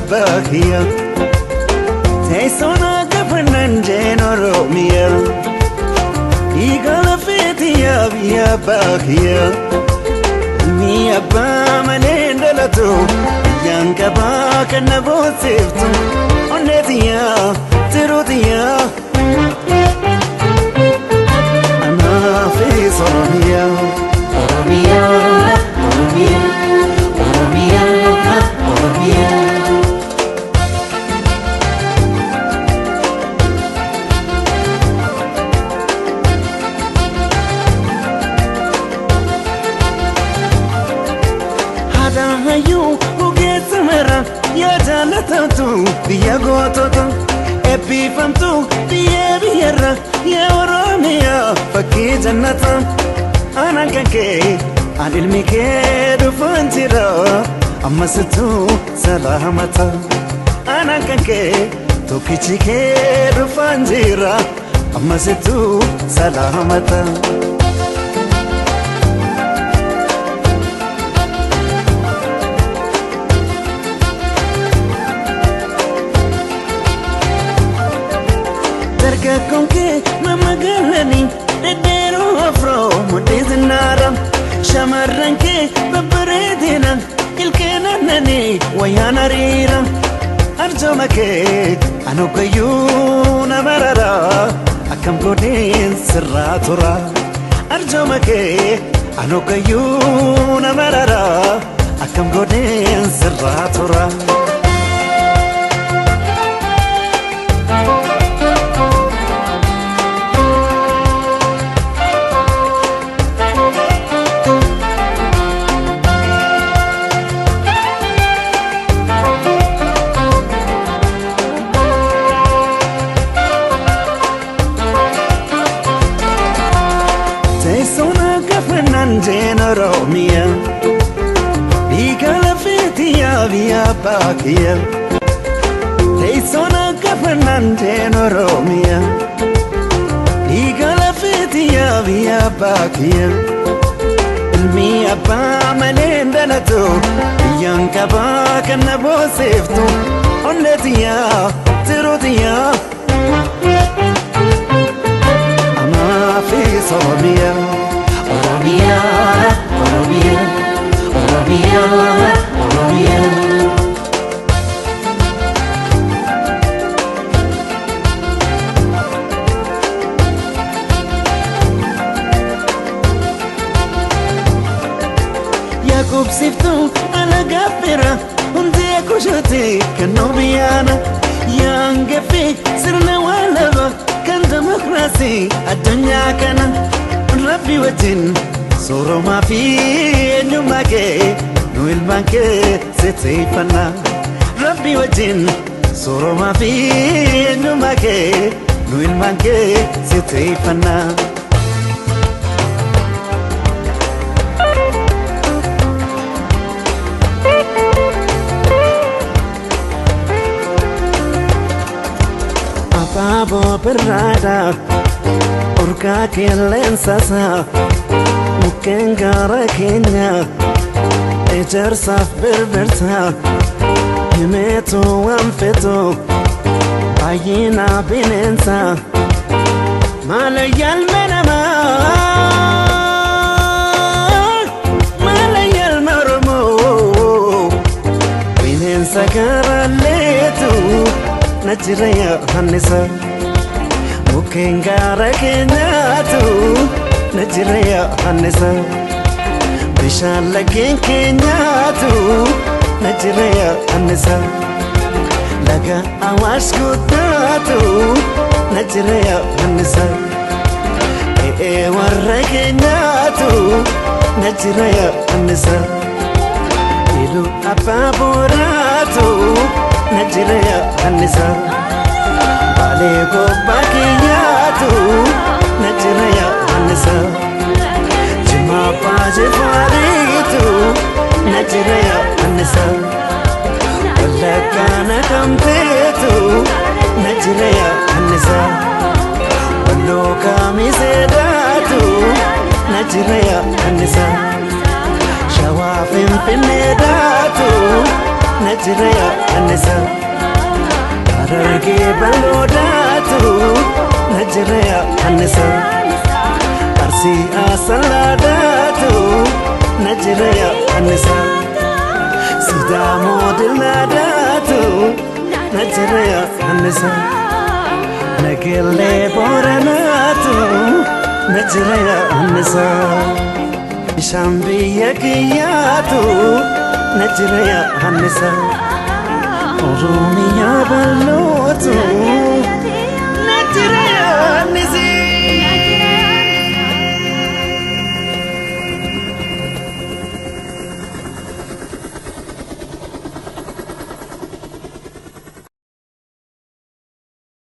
abbaa kiyya. Teessoon akka fannaan jeen Oromiyaa. Dhiiga lafeetiyyaa biyya abbaa kiyya. Ilmi abbaa malee hin dhalatu. Biyyaan qabaa kan na boonsiftu. Onneetiyyaa tiruutiyyaa. Anaafis Oromiyaa. Oromiyaa, Oromiyaa, Oromiyaa, Oromiyaa. Haadha hayyuu ogeessa mara yaa jaalatamtu biyya gootota eebbifamtu biyya biyyarra yaa Oromiyaa fakkii jannata. Anaan kan kee an ilmi kee dhufaan jira ammasittuu salaamata. Anaan kan kee tokkichi kee dhufaan jira ammasittuu salaamata. Dargaggoon kee mamagaalanii dhedheeroo afroo mudhii zinnaara. Shamarran kee babbareedina ilkeen aannanii wayyaan hariira. Arjooma kee anoggayyuu na marara akkam godheen sirraa tura. Arjooma kee anoggayyuu na marara akkam godheen sirraa tura. Teessoon akka fannaan jeen Oromiyaa. Dhiiga lafeetiyyaa biyya abbaa kiyya. Teessoon akka fannaan jeen Oromiyaa. Dhiiga lafeetiyyaa biyya abbaa kiyya. Ilmi abbaa malee hin dhalatu. Biyyaan qabaa kan na boonsiftu. Onneetiyyaa tiruutiyyaa. Anaafis Oromiyaa. Oromiyaa, Oromiyaa, Oromiyaa, Oromiyaa. Yaaqubsiftuu alagaa fira hundee kushuuti kan nubiyaana yaangafe sirna waalaba kan demokiraasii addunyaa kana rabbi wajjin sooromaa fi eenyummaa kee nu ilmaan kee sitteeffannaa rabbi wajjin sooromaa fi eenyummaa kee nu ilmaan kee sitteeffannaa. Abaaboo birraadha urgaa qilleensasa mukkeen gaara keenya ejersaaf birbirsa himeetu waan fetu baay'ina bineensa maala yaalme namaa maala yaalme Oromoo bineensa garaalleetu na jira Yohaannisa. Mukkeen gaara keenyaatu na jira Yohaannisa. Bishaan laggeen keenyaatu na jira Yohaannisa. Laga Awaash guddaatu na jira Yohaannisa. E'ee warra keenyaatu na jira Yohaannisa. Iluu abbaa booraatu na jira Yohaannisa. Baalee gobbaa kiyyaatu na jira Yohaannisa. Jimma abbaa jifaariitu na jira Yohaannisa. Wallaggaa naqamteetu na jira Yohaannisa. Walloo kamiseedhaatu na jira Yohaannisa. Shawaa finfinneedhaatu na Najira yaannisa. Harargee bal'oodaatu najira yaannisa. Arsii asalaadaatu najira yaannisa. Sidaamoo dillaadaatu najira yaannisa. Nageellee booranaatu najira yaannisa. Bishaan biyya kiyyaatu najira yaannisa. Oromiyaa bal'oo.